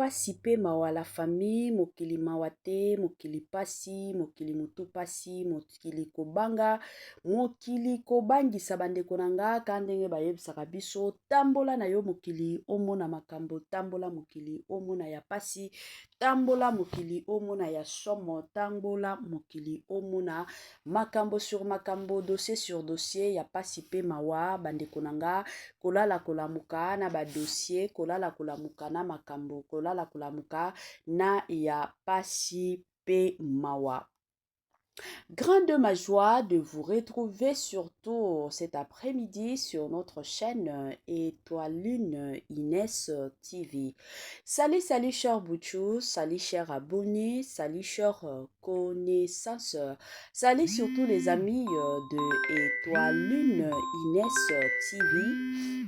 Pasi pe mawa la famille, mokili mawa te, mokili pasi, mokili mutu pasi, mokili kobanga, mokili kobangisa bandeko na nga ka ndenge bayebisaka biso tambola na yo mokili omona makambo, tambola mokili omona ya pasi, tambola mokili omona ya somo, tambola mokili omona makambo sur makambo, dossier sur dossier ya pasi pe mawa bandeko na nga. Kolala kolamuka na ba dossier, kolala kolamuka na makambo, kolala kolamuka na ya pasi pe mawa. Grande ma joie de vous retrouver surtout cet après-midi sur notre chaîne Étoiline Inès TV. Salut, salut cher Bouchou, salut cher abonné, salut cher connaissance, salut surtout les amis de Étoiline Inès TV.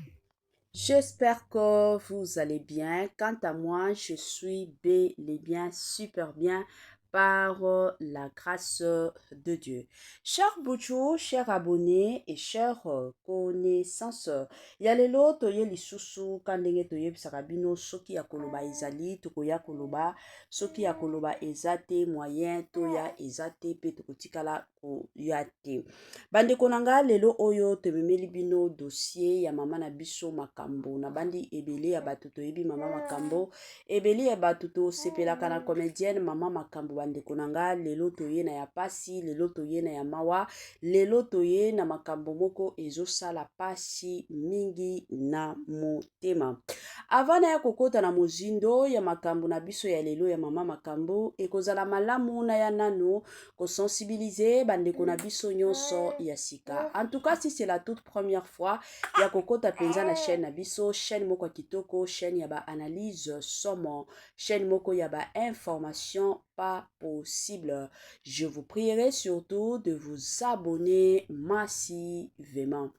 J'espère que vous allez bien. Quant à moi, je suis bel et bien, super bien par la grâce de Dieu. Cher Bouchou, cher abonné et cher connaissance, ya lelo toye lisusu ka ndenge toyebisaka bino soki ya koloba ezali tokoya koloba, soki ya koloba eza te moyen toya eza te pe tokotikala koya te. Bandeko na nga lelo oyo tomemeli bino dossier ya mama na biso Makambo. Na bandi ebele ya bato toyebi mama Makambo, ebele ya bato tosepelaka na comedienne mama Makambo. Bandeko na nga lelo toye na ya pasi, lelo toye na ya mawa, lelo toye na makambo moko ezosala pasi mingi na motema. Avant na ya kokota na mozindo ya makambo na biso ya lelo ya mama Makambo, ekozala malamu na ya nanu kosensibiliser bandeko na biso nyonso ya sika. En tout cas, si c'est la toute première fois ya kokota mpenza na chaîne na biso, chaîne moko ya kitoko, chaîne ya ba analyse somo, chaîne moko ya ba information pas possible, je vous prierai surtout de vous abonner massivement.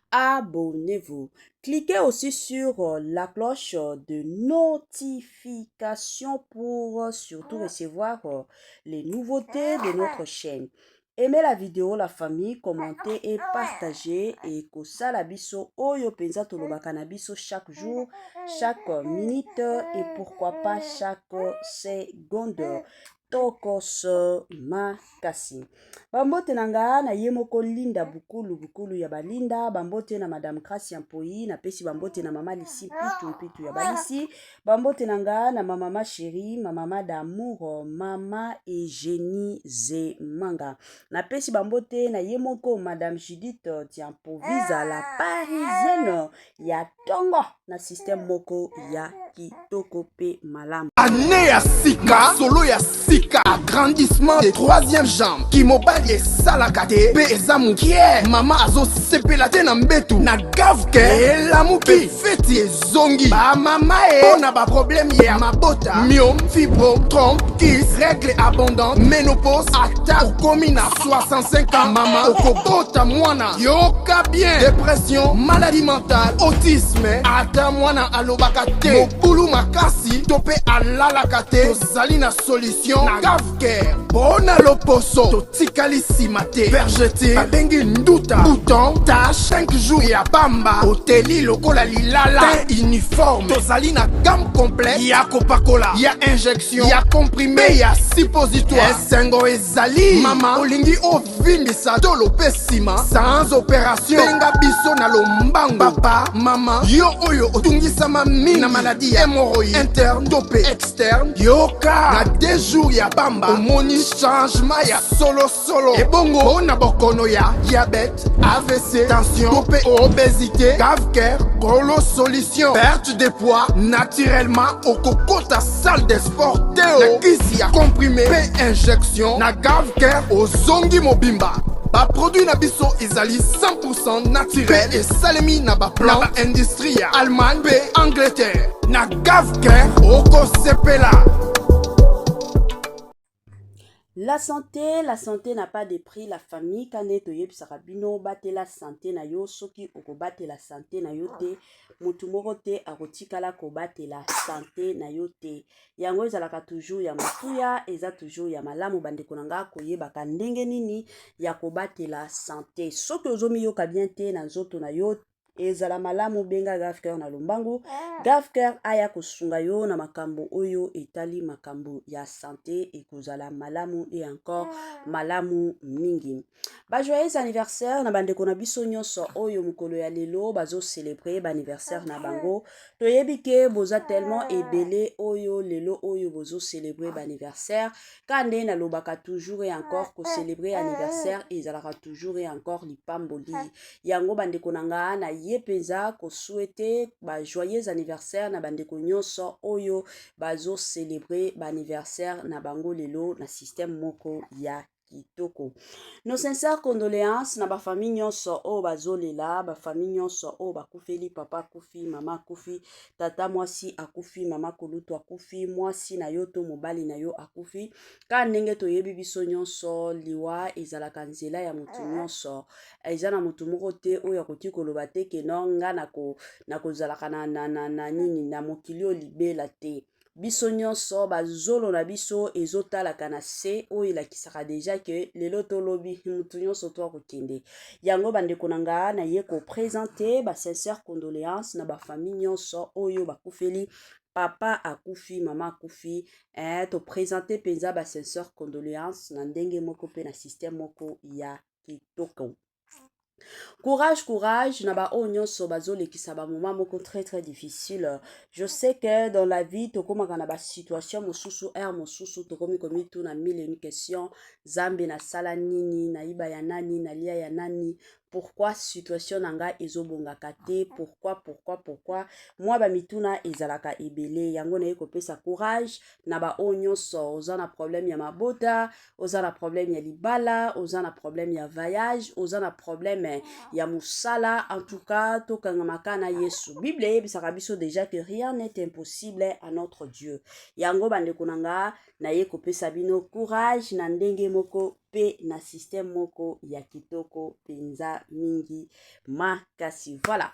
Abonnez-vous. Cliquez aussi sur la cloche de notification pour surtout recevoir les nouveautés de notre chaîne. Aimez la vidéo, la famille, commentez et partagez. Et kosala biso oyo penza tolobaka na biso chaque jour, chaque minute et pourquoi pas chaque seconde. Tokos makasi. Bambote na nga na ye moko Linda Bukulu, Bukulu ya balinda. Bambote na Madame Gracia Mpoyi, napesi bambote na Mama Lisi Mpitu, Mpitu ya balisi. Bambote na nga na ma mama chérie, ma mama d'amour, mama Eugénie Zemanga. Napesi bambote na ye moko Madame Judith Diampovisa, la parisienne ya tongo na système moko ya kitoko pe malamu. Année ya sika, solo ya sika, agrandissement de troisième jambe. Kimobali esalaka te pe eza mokie. Mama azosepela te na mbetu na gavke elamuki feti ezongi. Ba mama e pona ba problème ya mabota, myome, fibrome, trompe, kyste, règle abondante, ménopause, ata okomi na 65 ans, mama okobota mwana. Yoka bien, dépression, maladie mentale, autisme, ata mwana alobaka te, mobulu makasi to pe alalaka te, tozali na solution na Gavcare. Pona loposo totikali nsima te, vergeture babengi nduta, bouton, tache, 5 jours ya pamba, oteli lokola lilala, teint uniforme. Tozali na gamme complète ya kopakola, ya injection, ya comprimé, ya suppositoire. Esengo ezali mama, olingi ovimbisa tolo pe nsima sans opération, benga biso na lombango. Papa, mama, yo oyo otungisama mingi na maladie ya hémorroïde interne to pe externe, yoka na 2 jours ya pamba omoni changement ya solo solo. Ebongo mpona bokono ya diabète, AVC, tension to pe obésité, Gavcare kolo solution. Perte de poids naturellement, okokota salle de sport te na kisi ya comprimé pe injection na Gavcare ozongi mobimba. Ba produit na biso ezali 100% naturel pe esalemi na ba plan na ba industrie ya Allemagne pe Angleterre. Na Gavcare okosepela. La santé, la santé n'a pas de prix, la famille. Kande toyebisaka bino batela santé na yo, soki okobatela santé na yo te, mutu moko te akotikala kobatela santé na yo te. Yango ezalaka toujours ya motuya, eza toujours ya malamu bandeko na nga koyebaka ndenge nini ya kobatela santé. Soki ozomiyoka bien te na nzoto na yo, Ezala malamu benga Gafcœur na lombangu. Gafcœur aya kosunga yo na makambo oyo etali makambo ya sante, ekozala malamu et encore malamu mingi. Ba joyeux anniversaire na bandeko na biso nyonso oyo mokolo ya lelo bazo célébrer ba anniversaire na bango. Toyebi ke boza tellement ebele oyo lelo oyo bozo célébrer ba anniversaire. Ka nde nalobaka toujours et encore ko célébrer anniversaire ezalaka toujours et encore lipamboli. Yango bandeko na nga na ye mpenza ko souhaiter ba joyeux anniversaire na bandeko nyonso oyo bazo célébrer ba anniversaire na bango lelo na système moko ya kitoko. Nos sincères condoléances na ba famille nyonso oyo bazolela, ba famille nyonso oyo bakufeli papa akufi, mama akufi, tata mwasi akufi, mama kulutu akufi, mwasi na yo to mobali na yo akufi. Ka ndenge toyebi biso nyonso, liwa ezalaka nzela ya motu nyonso. Eza na motu moko te oyo akoki koloba te ke non, nga nakozalaka na nini na mokili oyo libela te. Biso nyonso bazolo na biso ezotalaka na se, oyo elakisaka deja ke lelo tolobi motu nyonso to akokende. Yango bandeko na nga, naye koprésenter ba sincère condoléance na bafamille nyonso oyo bakufeli papa akufi, mama akufi. Toprésenter mpenza ba sincère condoléance na ndenge moko mpe na système moko ya kitoko. Courage, courage na baoyo nyonso bazolekisa bamoment moko très très difficile. Je sais que dans la vie tokomaka na basituation mosusu, heure mosusu tokomi komituna mille et une question: Nzambe, nasala nini? Nayiba ya nani? Nalia ya nani? Pourquoi situation na ngai ezobongaka te? Pourquoi, pourquoi, pourquoi? Mwa bamituna ezalaka ebele. Yango naye kopesa courage na baoyo nyonso oza na problème ya mabota, oza na problème ya libala, oza na problème ya voyage, oza na problème ya mosala. En tout cas, tokangamaka na Yesu. Bible eyebisaka biso déjà que rien n'est impossible à notre Dieu. Yango bandeko na nga, naye kopesa bino courage na ndenge moko mpe na système moko ya kitoko mpenza mingi makasi. Voilà,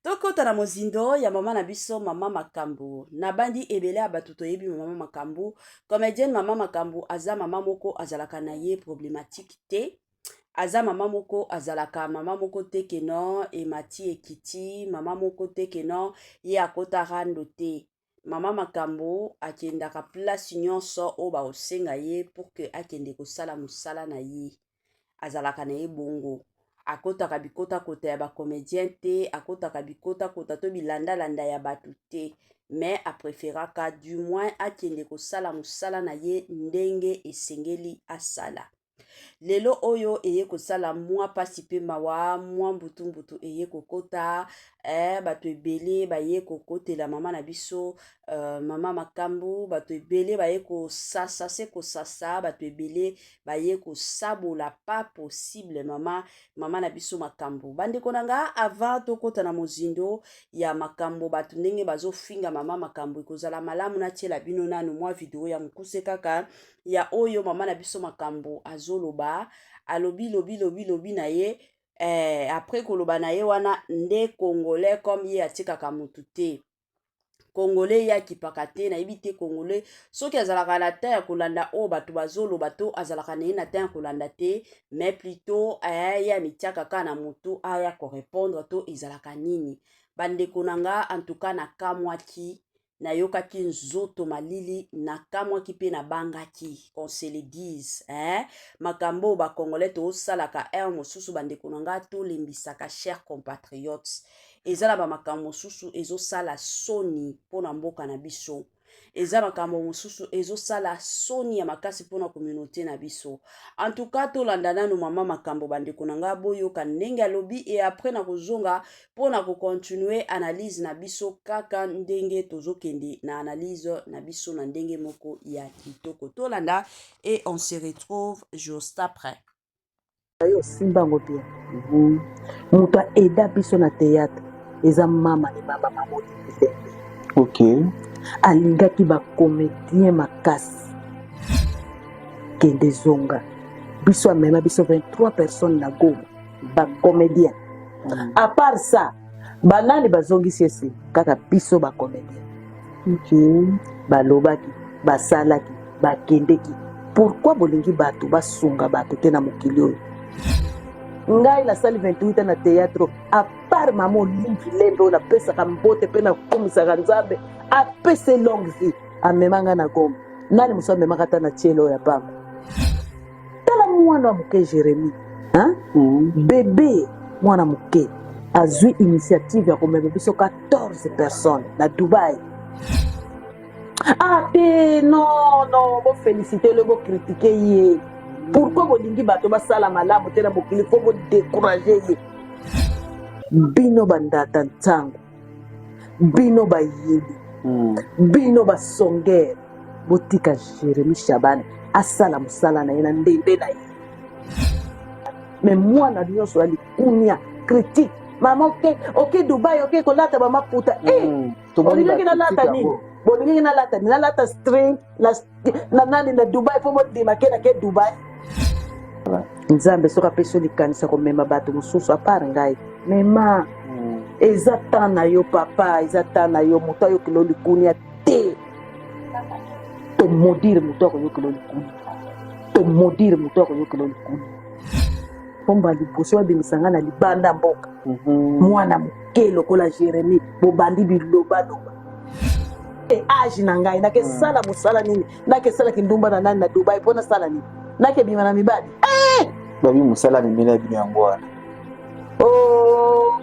tokota na mozindo ya mama na biso, mama Makambo. Nabandi ebele ya bato toyebi mama Makambo, comédienne. Mama Makambo aza mama moko azalaka na ye problématique te. Aza mama moko azalaka mama moko te ke non, emati ekiti. Mama moko te ke non, ye akota rando te. Mama Makambo akendaka place nyonso oyo bakosenga ye pour ke akende kosala mosala na ye. Azalaka na ye bongo, akotaka bikotakota ya bacomédien te, akotaka bikotakota to bilandalanda ya bato te, mais apréféraka du moins akende kosala mosala na ye ndenge esengeli asala. Lelo oyo eye kosala mwa mpasi mpe mawa, mwa mbutu-mbutu eye kokota. Bato ebele baye kokotela mama na biso, mama Makambo. Bato ebele baye kosasa se kosasa, bato ebele baye kosabola pas possible mama na biso Makambo. Bandeko na nga, avant tokɔta na mozindo ya makambo, bato ndenge bazofinga mama Makambo, ekozala malamu natiela bino nanu mwa video ya mokuse kaka ya oyo mama na biso Makambo azoloba. Alobi lobi lobi lobi na ye. Après koloba na ye wana nde Congolais, comme ye atikaka motu te, Congolais ye akipaka te. Nayebi te Congolais soki azalaka na temps ya kolanda oyo bato bazoloba to azalaka na ye na temps ya kolanda te, mais plutôt ye amitiaka kaka na motu aya korépondre to ezalaka nini. Bandeko na nga, en tout cas nakamwaki, nayokaki nzoto malili, nakamwaki mpe nabangaki, qu'on se le dise, hein? Makambo oyo bacongolais tosalaka heure mosusu, bandeko na nga, tolembisaka. Chers compatriotes, eza na bamakambo mosusu ezosala soni mpona mboka na biso, eza makambo mosusu ezosala soni ya makasi mpona communauté na biso. En tout cas, tolanda nanu mama Makambo. Bandeko na nga, boyoka ndenge alobi et après na kozonga mpona kocontinuer analyse na biso, kaka ndenge tozokende na analyse na biso na ndenge moko ya kitoko. Tolanda et on se retrouve juste après. Yo osimba yango bien. Moto aida biso na théâtre eza mama ni mama, mama Olive. Alingaki bacomédien makasi. Kende zonga biso, amema biso 23 personnes na Goma, bacomédien. À part ça, banani bazongisi esi? Kaka biso bacomédien. Balobaki, basalaki, bakendeki. Pourquoi bolingi bato basunga bato te na mokili oyo? Ngai nasali 28 ans na théâtre, à part mama Olive Lembe oyo napesaka mbote mpe nakumisaka Nzambe apese longue vie, amema ngai na Goma. Nani mosu amemaka ata na tiele oyo ya pamba? Tala mwana ya moke Jérémie, hein? Bebe mwana moke azwi initiative ya komema biso 14 personnes na Dubai. Ah te, non, non, bofélicité le, bocritiquer ye. Pourquoi bolingi bato basala malamu te na mokili? Fo bodécourage ye. Bino bandata ntango, bino bayini, bino basongere, botika Jérémi Shabani asala mosala na ye na ndende na ye. Me mwana nyonso ya likunia, critique, mama oke, oke Dubai, oke kolata bamaputa, eh! Tomoni Olingaki nalata bacritique nini? yango. Bolingaki nalata nini? Nalata string na nani na Dubai mpo bondima ke nake Dubai? Nzambe soki apesi yo likanisa komema bato mosusu à part ngai, mema. Eza temps na yo, papa, eza temps na yo. Moto ayokela yo likunia te. Tomaudire moto akoyokela yo likunia, tomaudire moto akoyokela yo likunia. Pomba liboso babimisa ngai na libanda mboka, mwana moke lokola Jérémi, bobandi bilobaloba. E age na ngai, nakesala mosala nini? Nakesala kindumba na nani na Dubai? Mpo nasala nini? Nakebima na mibali? Babi mosala amemeli ya bino yango wana. Oh,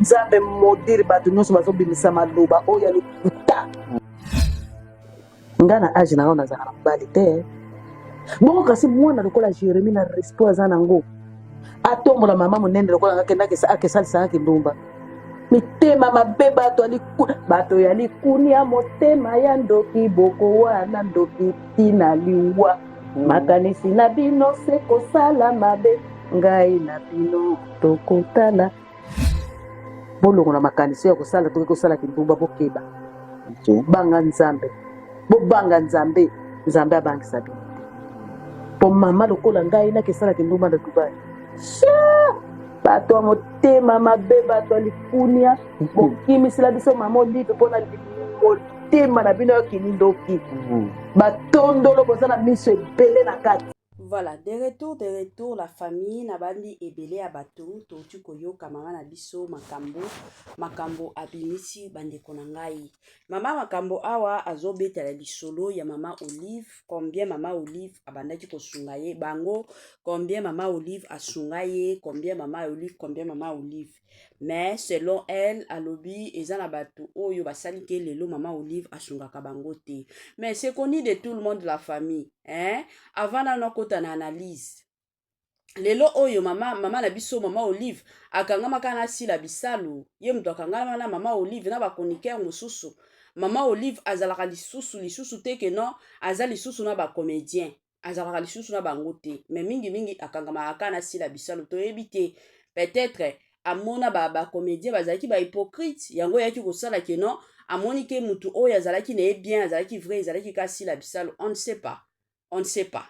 Nzambe maudire bato nyonso bazobimisa maloba oyo ya lokuta. Nga na age na ngai, nazalaka na mobali te bongo. Kasi mwana lokola Jérémi, na respect aza nango, atombola mama monene lokola nga, kenda akesalisaka kindumba. Mitema mabe, bato ya likunia, motema ya ndoki, boko wana ndoki ntina liwa. Makanisi na bino se kosala mabe, ngai na bino tokotala. Bolongola makanisi ya kosala, toki kosala kindumba, bokeba. Banga Nzambe, bobanga Nzambe, Nzambe abangisa bino te. Po mama lokola ngai nakesala kindumba na Dubai? Sha! Bato ya motema mabe, bato ya likunia, bokimisela biso mama Olive mpona motema na bino ya kindoki. Batondolo, boza na miso ebele na kati. Voilà, de retour, de retour, la famille. Nabandi ebele ya bato, touti koyoka mama na biso Makambo. Makambo abimisi bandeko na ngai. Mama Makambo awa azobetela lisolo ya mama Olive, combien mama Olive abandaki kosunga ye bango, combien mama Olive asunga ye, combien mama Olive, combien mama Olive. Mais selon elle, alobi eza na bato oyo basali ke lelo mama Olive asungaka bango te. Mais c'est connu de tout le monde, la famille, hein? Avant nano akota na analyse, lelo oyo mama na biso mama Olive akangamaka na Sila Bisalu. Ye moto akangama na mama Olive na bachroniqueur mosusu. Mama Olive azalaka lisusu te ke non, aza lisusu na bacomédien, azalaka lisusu na bango te. Mais mingimingi akangamaka kaka na Sila Bisalu. Toyebi te, peut-être amona bacomédien bazalaki bahypocrite, yango eyaki kosala ke non, amoni ke mutu oyo azalaki na ye bien, azalaki vrai, ezalaki kaka Sila Bisalu. On ne sait pas, on ne sait pas.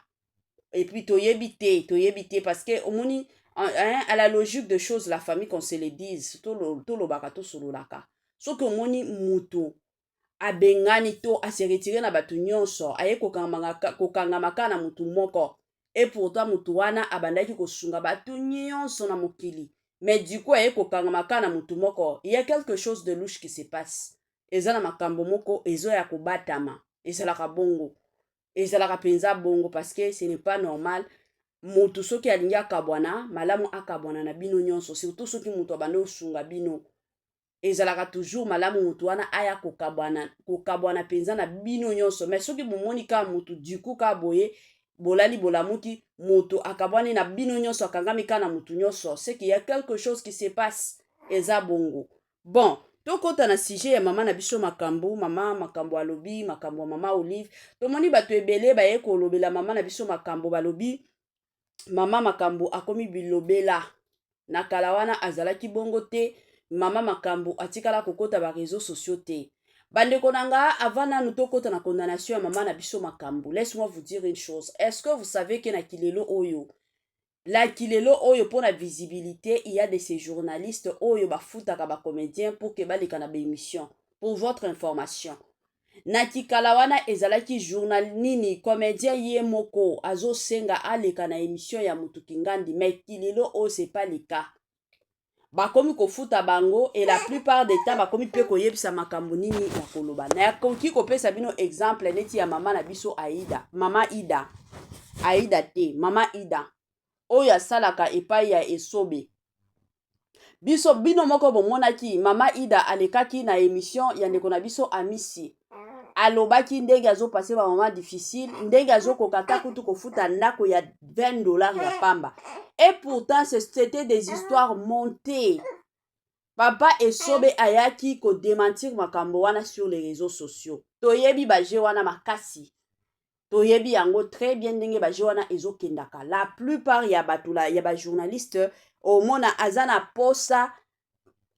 Et puis toyebi te, toyebi te, parce que omoni, hein, à la logique de choses, la famille, qu'on se le dise, tolobaka, tosololaka, soki omoni mutu abengani to ase retire na bato nyonso, aye kokangama kaka na mutu moko, et pourtant mutu wana abandaki kosunga bato nyonso na mokili, mais du coup aye kokangama kaka na mutu moko, il y a quelque chose de louche qui se passe. Eza na makambo moko ezoya kobatama. Ezalaka bongo, ezalaka mpenza bongo, parce que ce n'est pas normal. Motu soki alingi akabwana, malamu akabwana na bino nyonso, surtout soki moto abandi osunga bino. Ezalaka toujours malamu motu wana aya kokabwana mpenza na bino nyonso. Mais soki bomoni kaka motu, du coup kaka boye, bolali bolamuki, moto akabwani na bino nyonso, akangami kaka na motu nyonso, c'est qu'il y a quelque chose qui se passe. Eza bongo. Bon, tokɔta na sujet ya mama na biso Makambo. Mama Makambo alobi makambo ya mama Olive. Tomoni bato ebele baye kolobela mama na biso Makambo, balobi mama Makambo akomi bilobela. Na kala wana azalaki bongo te. Mama Makambo atikala kokɔta baréseaux sociaux te. Bandeko na nga, avant nanu tokɔta na condamnation ya mama na biso Makambo, laisse-moi vous dire une chose. Est-ce que vous savez ke na kilelo oyo, laki lelo oyo, mpona visibilité, il y a de ces journalistes oyo bafutaka bacomédien pour ke baleka na baémission? Pour votre information. Na kikala wana ezalaki journal nini comedien ye moko azosenga aleka na emission ya mutu kingandi, mais kilelo oyo c'est pas le cas. Bakomi kofuta bango et la plupart des temps bakomi mpe koyebisa makambo nini ya koloba. Nakoki kopesa bino exemple neti ya mama na biso Aida, mama Ida, Aida te, mama Ida oyo asalaka epai ya Esobe. Biso bino moko bomonaki mama Ida alekaki na emission ya ndeko na biso Amisi, alobaki ndenge azopase ba moment difficile, ndenge azokoka ata kutu kofuta ndako ya 20 $ ya pamba. Et pourtant, c'était des histoires montées. Papa Esobe ayaki kodémentir makambo wana sur les réseaux sociaux. Toyebi bajeux wana makasi, toyebi yango très bien ndenge bajeux wana ezokendaka. La plupart ya bato ya bajournaliste, omona aza na posa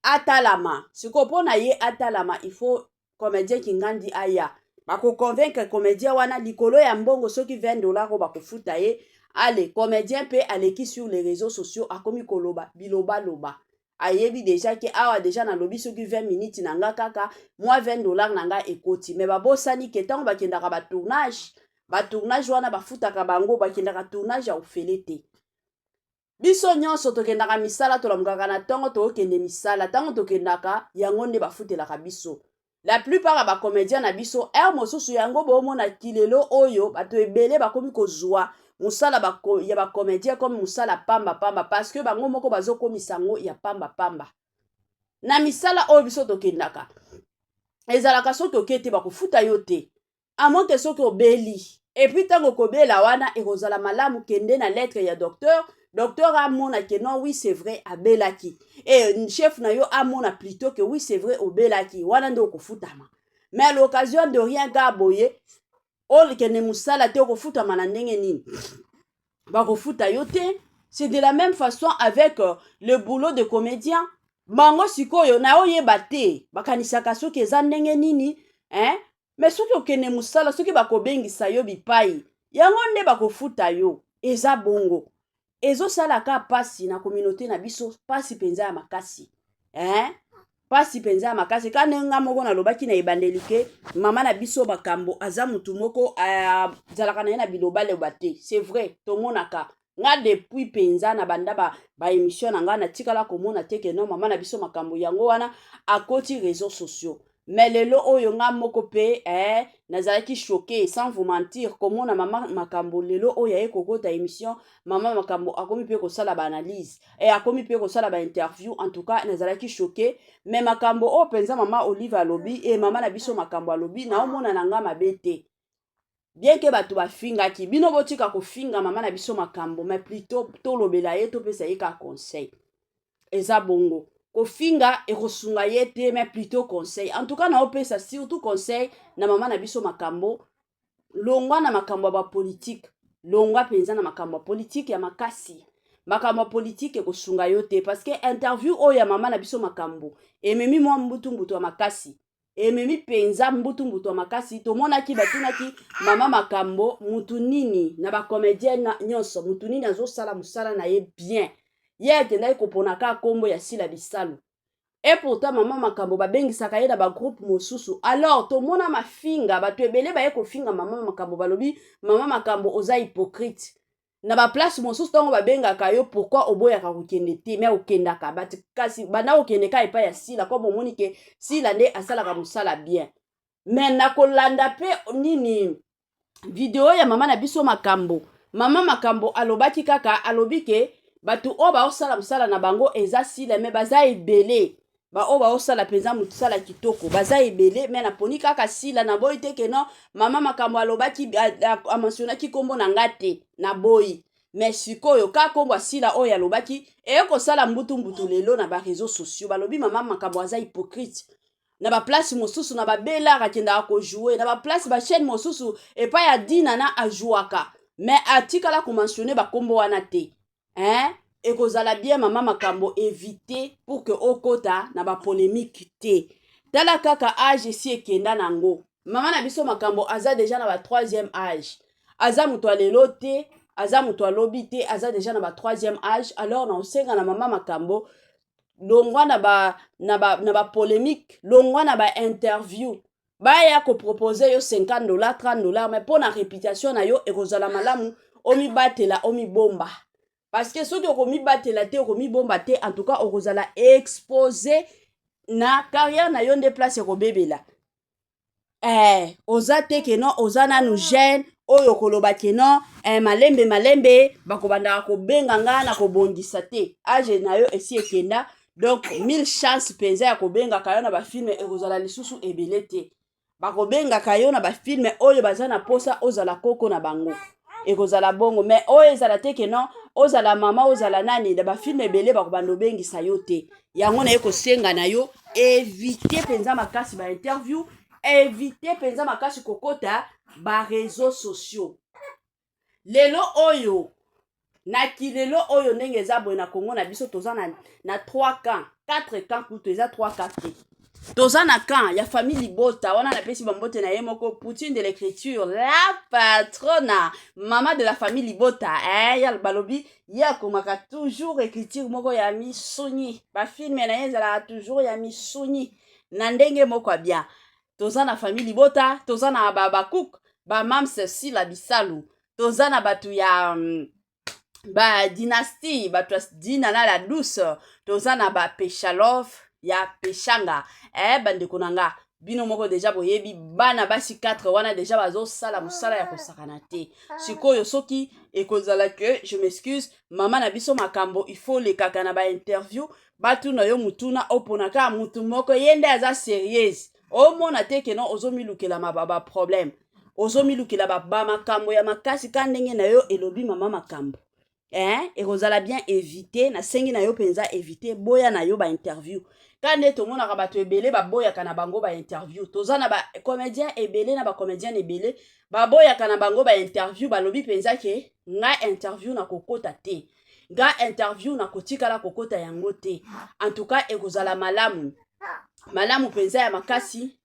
atalama. Sikoyo mpo na ye atalama, il faut comédien Kingandi aya, bakoconvaincre comédien wana likolo ya mbongo, soki 20 $ oyo bakofuta ye. Ale comédien mpe aleki sur les réseaux sociaux, akomi koloba bilobaloba. Ayebi déjà ke awa déjà nalobi soki 20 minutes na nga, kaka mwa 20 $ na nga ekoti. Me babosani ke ntango bakendaka batournage, batournage wana bafutaka bango. Bakendaka tournage ya ofele te. Biso nyonso tokendaka misala, tolamukaka na ntongo, tookende misala. Ntango tokendaka, yango nde bafutelaka biso. La plupart ya bacomédien na biso, heure mosusu yango boomona kilelo oyo bato ebele bakomi kozwa mosala ya bacomédien comme mosala pamba pamba, parce que bango moko bazokomisa yango ya pamba pamba. Na misala oyo biso tokendaka, ezalaka soki oke te, bakofuta yo te, à moins que soki obeli. Et puis ntango okobela wana, ekozala malamu kende na lettre ya docteur. Docteur amona ke non, oui, c'est vrai, abelaki, e chef na yo amona plutôt que oui, c'est vrai, obelaki, wana nde okofutama. Mais à l'occasion de rien ka boye, okende mosala te, okofutama na ndenge nini? Bakofuta yo te. C'est de la même façon avec le boulot de comédien. Bango sikoyo na oyeba te, bakanisaka soki eza ndenge nini, hein? Mais soki okende mosala, soki bakobengisa yo bipai, yango nde bakofuta yo. Eza bongo, ezosalaka mpasi na communauté na biso, mpasi mpenza ya makasi, hein? Mpasi mpenza ya makasi. Ka ndenge nga moko nalobaki na ebandeli ke mama na biso Makambo aza mutu moko azalaka na ye na bilobaloba te. C'est vrai, tomonaka nga depuis mpenza na banda baémission ba na ngai, natikala komona te ke non, mama na biso Makambo yango wana akoti réseaux sociaux. Mais lelo oyo nga moko mpe nazalaki choqué, sans vous mentir, komona mama Makambo lelo oyo aye kokota émission. Mama Makambo akomi mpe kosala baanalyse e akomi mpe kosala bainterview. En tout cas, nazalaki choqué. Mais makambo oyo mpenza mama Olive alobi, e mama na biso Makambo alobi, naomona na nga mabe te, bien ke bato bafingaki. Bino botika kofinga mama na biso Makambo, mais plutôt tolobela ye, topesa ye ka conseil. Eza bongo, kofinga ekosunga ye te, mais plutôt conseil. En tout cas, naopesa surtout conseil na mama na biso Makambo: longwa na makambo ya bapolitike, longwa mpenza na makambo ya politike ya makasi. Makambo ya politike ekosunga yo te, parce que interview oyo ya mama na biso Makambo ememi mwa mbutu-mbutu ya makasi, ememi mpenza mbutu-mbutu ya makasi. Tomonaki batunaki mama Makambo mutu nini na bacomédien nyonso, mutu nini azosala mosala na ye bien. Ye akendaki kopona kaka nkombo ya Sila Bisalu. Et pourtant mama Makambo babengisaka ye na bagroupe mosusu. Alors tomona mafinga, bato ebele baye kofinga mama Makambo, balobi: "Mama Makambo, oza hypocrite. Na baplace mosusu ntango babengaka yo, pourquoi oboyaka kokende te? Me okendaka bati, kasi banda kokende ka epai ya Sila, ko bomoni ke Sila nde asalaka mosala bien." Me na kolanda mpe nini video ya mama na biso Makambo, mama Makambo alobaki kaka, alobi ke bato oyo baosala mosala na bango eza Sila, me baza ebele baoyo baosala mpenza mosala kitoko, baza ebele, me naponi kaka Sila. Naboyi te ke non, mama Makambo alobaki, amentionnaki nkombo na nga te, naboyi. Me sikoyo kaka nkombo ya Sila oyo alobaki eye kosala mbutu-mbutu lelo na baréseaux sociaux. Balobi mama Makambo aza hypocrite. Na baplace mosusu na babelaka, akendaka kojouer na baplace, bachaîne mosusu epai ya Dina na ajouaka, me atikala komentionner bakombo wana te, hein? Ekozala bien mama Makambo éviter pour que okota na bapolémique te. Tala kaka age esi ekenda nango. Mama na biso Makambo aza déjà na ba troisième âge, aza moto alelo te, aza moto alobi te, aza déjà na ba troisième âge. Alors na osenga na mama Makambo: longwa na bapolémique, ba longwa na bainterview. Baya kopropose yo 50 $, 30 $, mais mpo na réputation na yo, ekozala malamu omibatela, omibomba, parce que soki okomibatela te, okomibomba te, en tout cas okozala exposé na carrière na yo nde place ekobebela. Oza te que non, oza nanu jeune oyo koloba que non, malembe malembe bakobandaka kobenga nga na kobongisa te. Âge na yo esi ekenda, donc mille chance mpenza ya kobengaka yo na bafilm ekozala lisusu ebele te. Bakobengaka yo na bafilm oyo baza na posa ozala koko na bango, ekozala bongo. Mais oyo ezala te que non, ozala mama, ozala nani na bafilm ebele, bakobanda obengisa yo te. Yango naye kosenga na yo, évite mpenza makasi bainterview, évite mpenza makasi kokota baréseaux sociaux. Lelo oyo, na kilelo oyo, ndenge eza boye na Kongo na biso, toza na 3 camp, 4 camp kutu, eza 3 camp te. Toza na camp ya famille libota wana, napesi bambote na ye moko, Poutine de l'écriture, la patrona, mama de la famille libota. Ya balobi ye akomaka toujours écriture moko ya misuni, bafilm na ye ezalaka toujours ya misuni na ndenge moko ya bien. Toza na famille libota, toza na bacook, bamams Sila Bisalu, toza na bato ya badynastie, bato ya Dina na la douce, toza na bapeshalove ya Peshanga. Bandeko na nga, bino moko déjà boyebi bana basi 4 wana déjà bazosala mosala ya kosakana te. Sikoyo soki ekozala que, je m'excuse, mama na biso Makambo, il faut lekaka na bainterview, batuna yo mutuna, opona kaka mutu moko, ye nde aza sérieuse. Omona te que non, ozomilukela baproblème, ozomilukela bamakambo ya makasi ka ndenge na yo elobi mama Makambo. Ekozala bien, évite, nasengi na yo mpenza, évite, boya na yo bainterview. Ka nde tomonaka bato ebele baboyaka na bango bainterview. Toza na bacomédien ebele na bacomédienne ebele baboyaka na bango bainterview. Balobi mpenza que ngai interview nakokota te, nga interview nakotikala kokota yango te. En tout cas ekozala malamu, malamu mpenza ya makasi,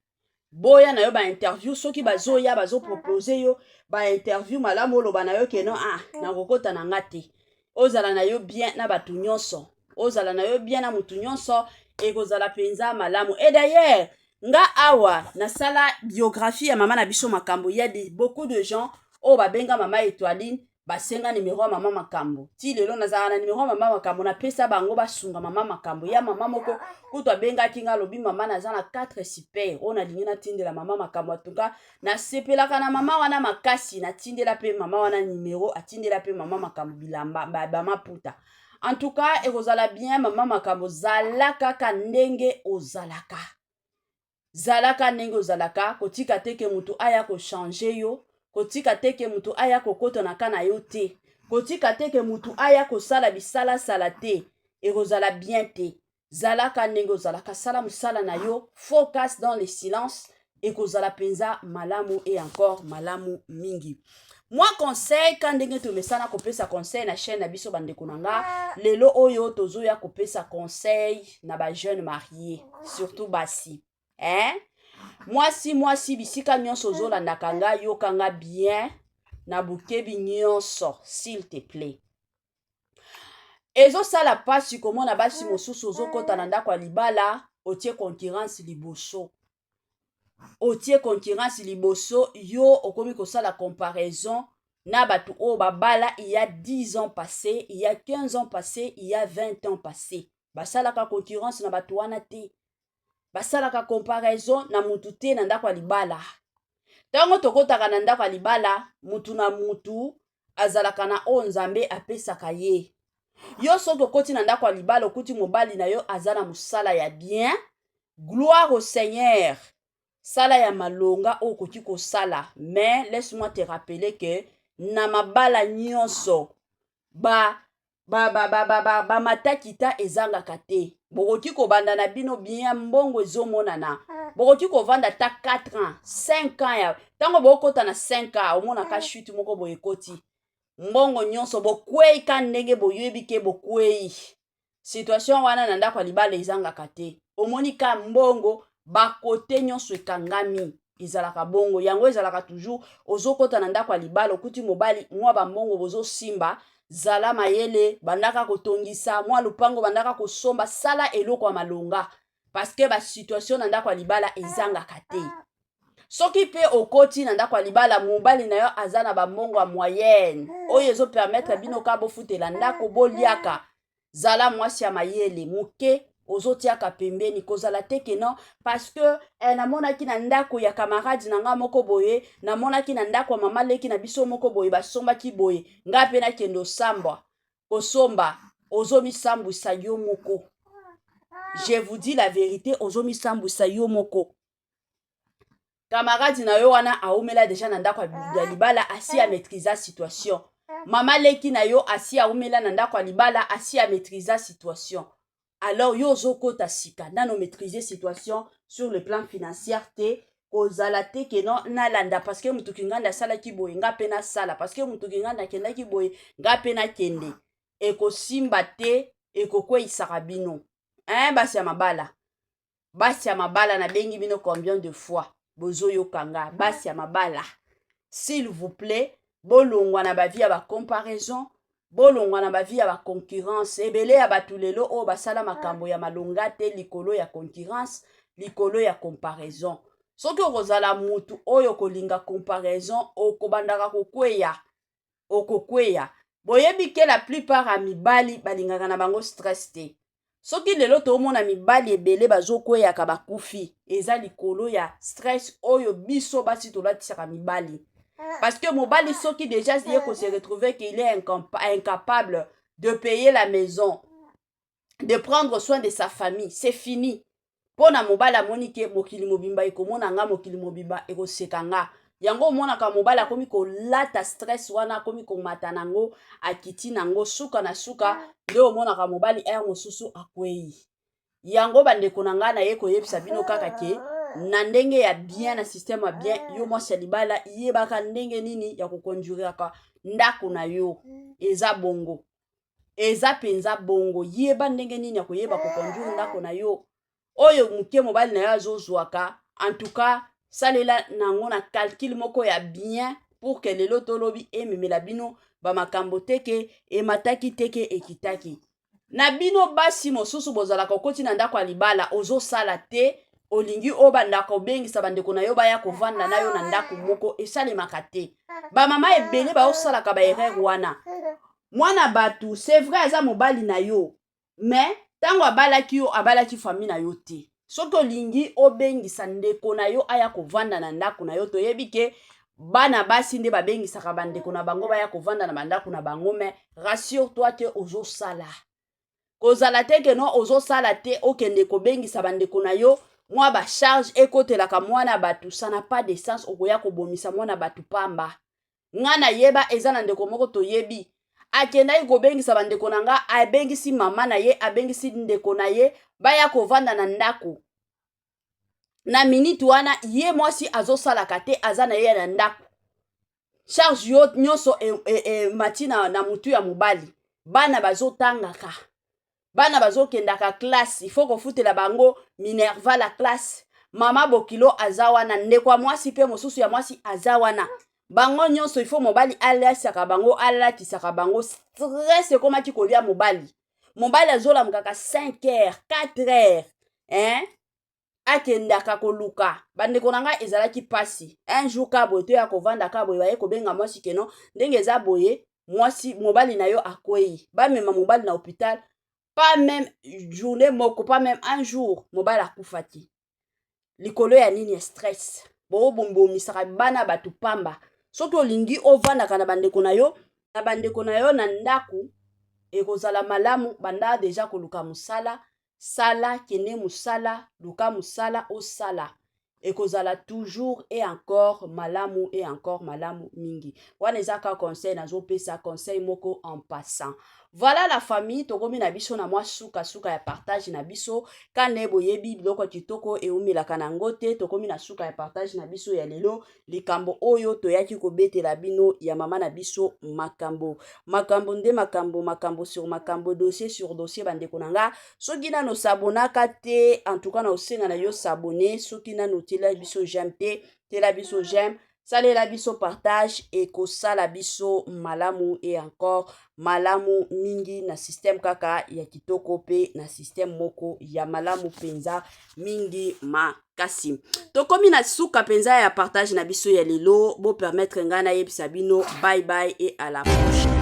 boya na yo bainterview. Soki bazoya, bazopropose yo bainterview, malamu oloba na yo que non, ah, nakokota na nga te. Ozala na yo bien na bato nyonso, ozala na yo bien na motu nyonso, ekozala mpenza malamu. Et d'ailleurs, nga awa nasala biographie ya mama na biso Makambo. Ya de beaucoup de gens oyo babenga mama Etoiline, basenga nimero ya mama Makambo. Ti lelo nazalaka na nimero ya mama Makambo, napesa bango basunga mama Makambo. Ya mama moko kutu abengaki nga, alobi: "Mama, naza na 4 super oyo nalingi natindela mama Makambo." Atuka nasepelaka na mama wana makasi. Natindela mpe mama wana nimero, atindela mpe mama Makambo bilamba bamaputa. En tout cas ekozala bien. Mama Makambo, zala kaka ndenge ozalaka, zalaka ndenge ozalaka. Kotika te que motu aya kochanger yo, kotika te que motu aya kokota na ka na yo te, kotika te que motu aya kosala bisalasala te, ekozala bien te. Zalaka ndenge ozalaka, sala mosala na yo, focus dans le silence, ekozala mpenza malamu et encore malamu mingi. Mwa conseil ka ndenge tomesana kopesa conseil na chaîne na biso. Bandeko na nga, lelo oyo tozoya kopesa conseil na bajeune marié, surtout basi, eh? Mwasi, mwasi, bisika nyonso ozolandaka nga, yoka nga bien na bokebi nyonso, s'il te plaît. Ezosala mpasi komona basi mosusu ozokɔta na ndako ya libala, otie concurrence liboso, otie concurrence liboso. Yo okomi kosala comparaison na bato oyo babala il y a 10 ans passé, il y a 15 ans passé, il y a 20 ans passé. Basalaka concurrence na bato wana te, basalaka comparaison na mutu te na ndako ya libala. Ntango tokɔtaka na ndako ya libala, mutu na mutu azalaka na oyo Nzambe apesaka ye. Yo soki okoti na ndako ya libala, okuti mobali na yo aza na mosala ya bien, gloire au Seigneur, sala ya malonga oyo okoki kosala. Mais laisse-moi te rappeler que na mabala nyonso ba bamatakita ba, ba, ba, ba ezangaka te. Bokoki kobanda na bino bien, mbongo ezomonana, bokoki kovanda ata 4 ans, 5 ans. Ya ntango bokota na 5 ans, omonaka chute moko boye ekoti, mbongo nyonso bokwei ka ndenge boyebi que bokwei. Situation wana na ndako ya libala ezangaka te. Omoni ka mbongo bakote nyonso ekangami, ezalaka bongo. Yango ezalaka toujours, ozokɔta na ndako ya libala, okuti mobali mwa bambongo bozosimba, zala mayele, bandaka kotongisa mwa lupango, bandaka kosomba, sala eloko ya malonga, parce que basituation na ndako ya libala ezangaka te. Soki mpe okoti na ndako ya libala, mobali na yo aza na bambongo ya moyenne oyo ezopermettre bino ka bofutela ndako, boliaka. Zala mwasi ya mayele moke, ozotiaka pembeni. Kozala te ke non, parce que namonaki na ndako ya camarade na nga moko boye, namonaki na ndako ya mama leki na biso moko boye, basombaki boye, nga mpe nakende osambwa kosomba. Ozomisambwisa yo moko, je vous dis la vérité, ozomisambwisa yo moko. Camarade na yo wana aumela déjà na ndako ya libala, asi amaîtrisa situation. Mama leki na yo asi aumela na ndako ya libala, asi amaîtrisa situation. Alors yo ozokota sika, nano maîtriser situation sur le plan financier te. Kozala te ke non, nalanda parce que motuki nganda asalaki boye, nga mpe nasala, parce que motuki nganda akendaki boye, nga mpe nakende. Ekosimba te, ekokweyisaka bino, hein. Basi ya mabala, basi ya mabala, nabengi bino combien de fois, bozoyoka nga? Basi ya mabala, s'il vous plaît, bolongwa na bavie ya bacomparaison, bolongwa na bavie ya baconcurrence. Ebele ya bato lelo oyo basala makambo ya malonga te likolo ya concurrence, likolo ya comparaison. Soki okozala mutu oyo kolinga comparaison, okobandaka kokweya, okokweya. Boyebi ke la plupart ya mibali balingaka na bango stress te. Soki lelo toomona mibali ebele bazokweyaka, bakufi, eza likolo ya stress oyo biso basi tolatisaka mibali. Parce que mobali, soki déjà ye kose retrouver qu'il est incapable de payer la maison, de prendre soin de sa famille, c'est fini. Mpo na mobali, amoni ke mokili mobimba ekomona nga, mokili mobimba ekoseka nga. Yango omonaka mobali akomi kolata stress wana, akomi komata nango, akiti nango, suka na suka nde omonaka mobali ere mosusu akwei. Yango, bandeko na ngai, naye koyebisa bino kaka ke na ndenge ya bien, na système ya bien, yo mwasi ya libala, yebaka ndenge nini ya koconduiraka ndako na yo. Eza bongo, eza mpenza bongo. Yeba ndenge nini ya koyeba koconduire ndako na yo. Oyo moke mobali na yo azozwaka, en tout cas salela nango na calcul moko ya bien, pour que lelo tolobi ememela bino bamakambo te ke emataki te, ke ekitaki. Na bino basi mosusu bozalaka, okoti na ndako ya libala, ozosala te, olingi obanda kobengisa bandeko na yo baya kovanda na yo na ndako moko. Esalemaka te. Bamama ebele baosalaka baerreur wana. Mwana bato, c'est vrai, aza mobali na yo, mais ntango abalaki yo, abalaki famille na yo te. Soki olingi obengisa ndeko na yo aya kovanda na ndako na yo, toyebi ke bana basi nde babengisaka bandeko na bango baya kovanda na bandako na bango, mais rassure toi ke ozosala. Kozala te ke non, ozosala te, okende kobengisa bandeko na yo, mwa bacharge ekotelaka mwana bato. Ça n'a pas de sens. Okoya kobomisa mwana bato pamba. Nga nayeba, eza na ndeko moko toyebi, akendaki kobengisa bandeko na nga, abengisi mama na ye, abengisi ndeko na ye, baya kovanda na ndako. Na minute wana, ye mwasi azosalaka te, aza na ye na ndako, charge yo nyonso emati na mutu ya mobali. Bana bazotangaka, bana bazokendaka classe, il faut kofutela bango minerval ya classe. Mama bokilo aza wana, ndeko ya mwasi mpe mosusu ya mwasi aza wana, bango nyonso il faut mobali alalisaka bango, alatisaka bango. Stress ekomaki kolia mobali. Mobali azolamukaka 5 heures, 4 heures, hein? Akendaka koluka. Bandeko na ngai, ezalaki mpasi. Un jour ka boye, toya kovanda ka boye, baye kobenga mwasi ke non, ndenge eza boye, mwasi, mobali na yo akwei, bamema mobali na hôpital. Pas même journée moko, pas même un jour, mobali akufaki. Likolo ya nini? Ya stress. Boobombomisaka bana bato pamba. Soki olingi ovandaka na bandeko na yo, na ndako, ekozala malamu banda déjà koluka mosala. Sala, kende mosala, luka mosala osala, ekozala toujours et encore malamu, et encore malamu mingi. Wana eza ka conseil nazopesa, conseil moko en passant. Voilà la famille, tokomi na biso na mwa sukasuka ya partage na biso. Kande boyebi, biloko ya kitoko eumelaka nango te. Tokomi na suka ya partage na biso ya lelo. Likambo oyo toyaki kobetela bino ya mama na biso Makambo, makambo nde makambo, makambo sur makambo, dossier sur dossier. Bandeko na nga, soki nano s'abonnaka te, en tout cas na osenga na yo s'abonner. Soki nano tiela biso j'aime te, tiela biso j'aime. Salela biso partage ekosala biso malamu et encore malamu mingi na système kaka ya kitoko pe na système moko ya malamu penza mingi makasi. Tokomi na suka penza ya partage na biso ya lelo, bo permettre ngai nayebisa bino bye bye et à la prochaine.